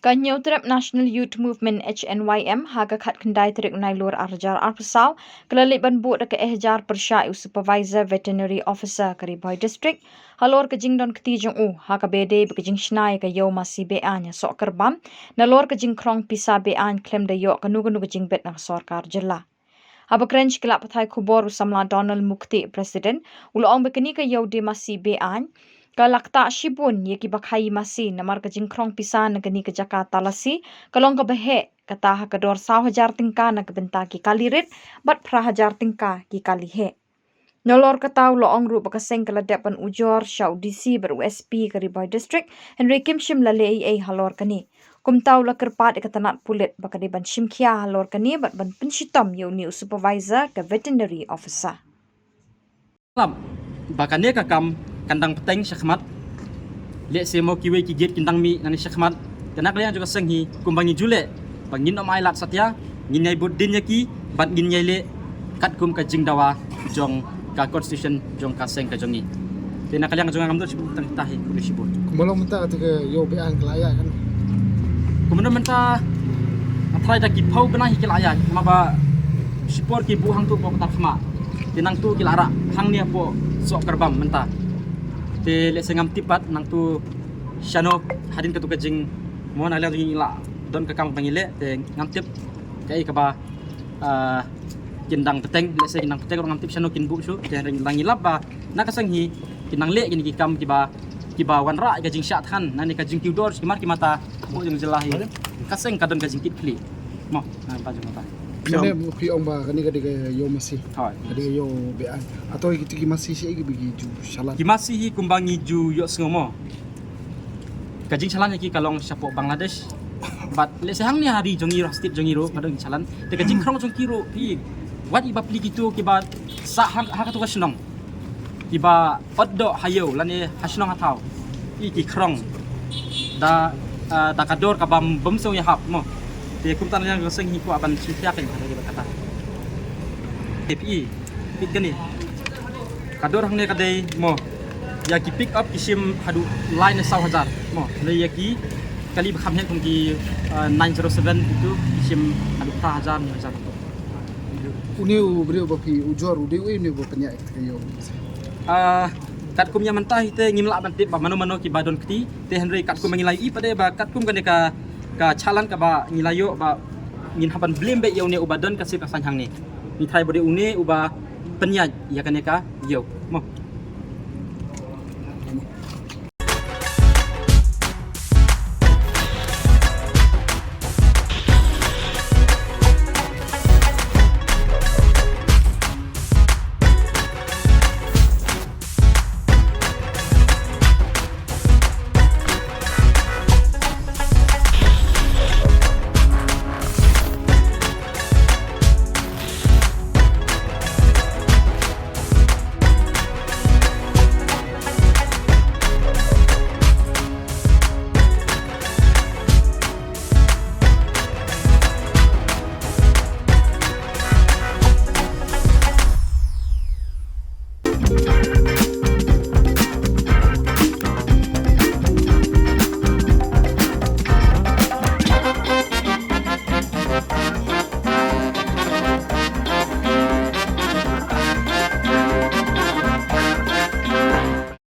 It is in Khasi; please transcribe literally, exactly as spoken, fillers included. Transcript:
Ka Hynñiewtrep National Youth Movement, H N Y M, ha ka khatkhyndai tarik u Nailur arhajar arphew saw, ka la leit ban buh da ka E hajar pyrshah ïa u Supervisor Veterinary Officer ka Ri Bhoi District, halor ka jingdon kti jong u, ha kaba ïadei bad ka jingshna ïa ka ïew masi be-aiñ ha Sohkyrbam, nalor ka jingkhrong pisa be-aiñ khlem da ïoh kano kano ka jingbit na ka sorkar jylla. Haba kren sha ki lad pathai khubor u samla Donald Muktih, President, u la ong ba kane ka ïew die masi be-aiñ ka la ktah shibun ïa kiba khaïi masi namar ka jingkhrong pisa na kane ka jaka talasi ka long kaba heh, kata ha ka dor saw hajar tyngka na ka bynta ki kali rit bad phra hajar tyngka ki kali heh. Nalor kata u la ong ruh ba ka seng ka la dep ban ujor sha u D C bad u S P ka Ri Bhoi District, hynrei kim shym la leh ei ei halor kane. Kumta u la kyrpad ïa ka tnat pulit ba ka dei ban shim khia halor kane bad ban pynshitom ïa une u Supervisor ka Veterinary Officer. Lap ba kane ka kam kan dang bteng shakhmat. Lehse mo kiwei ki gate kin dang mih nangne shakhmat. Te na ka liang jong ka seng hi kumba ngi ju leh ba ngin ym ailad satia, ngin ïai bud dien ïa ki bad ngin ïai leh katkum ka jingdawa jong ka constitution jong ka seng ka jong ngi. Te na ka liang jong nga ngam don shibun tang kita hi, khublei shibun. Kumba long mynta kata ka ïew be-aiñ ka la ïaid kan? Kumba long mynta nga tharai da ki phew bnai hi ka la ïaid, namar ba shipor ki buh hangto hapoh Ktarkhmah. Te nangto ki la rah hangne hapoh Sohkyrbam mynta. Te lehse ngam tip pat nangto shano hadien kato ka jing, mo na liang jong ngi la don ka kam ba ngi leh, te ngam tip kaei kaba, ah, kin dang bteng, lehse kin dang bteng ruh ngam tip shano kin buh shuh, te hynrei ngi la lap ba na ka seng hi kin nang leh kine ki kam kiba, kiba wanrah ïa ka jingshah thngan, nangne ka jingkiew dor sha ki mar ki mata hapoh jong jylla hi. Ka seng ka don ka jingkitkhlieh. Mo, na ka jong mata. Kane mo phi ong ba kane ka dei ka ïew masi. Hooid. Ka dei ka ïew be-aiñ. Hato kito ki masi shaei kiba ngi ju shalan? Ki masi hi kumba ngi ju ïohsngew mo, ka jingchalan ïa ki ka long shapoh Bangladesh. Bad lehse hangne ha ri jong ngi ruh, state jong ngi ruh ka don jingchalan. Te ka jingkhrong jong ki ruh phi, wat i bapli kito kiba sah ha, ha kato ka shnong, kiba ot doh ha ïew lane ha shnong ha thaw. I ki khrong da, ah, da ka dor kaba bym sngewhap mo. Te kumta na liang ka seng hi kwah ban shim khia kein ha kata. Te phi, phi kane ka dor hangne ka dei mo, ïa ki pick up ki shim haduh lai ne saw hajar mo, hynrei ïa ki kali ba kham heh kum ki, ah, nine zero seven kito ki shim haduh phra hajar, hynñiew hajar. Une u briew ba phi ujor u dei uei une uba pynïaid ïa kata ka ïew? Ah, katkum ïa mynta hi te ngim lah ban tip ba mano mano kiba don kti, te hynrei katkum ba ngi la ïohi pat de ba katkum kane ka, ka chalan kaba ngi la ïoh ba ngin hap ban blame beit ïa une uba don ka sir ka saiñ hangne. Ngi tharai ba dei une uba pynïaid ïa kane ka ïew mo.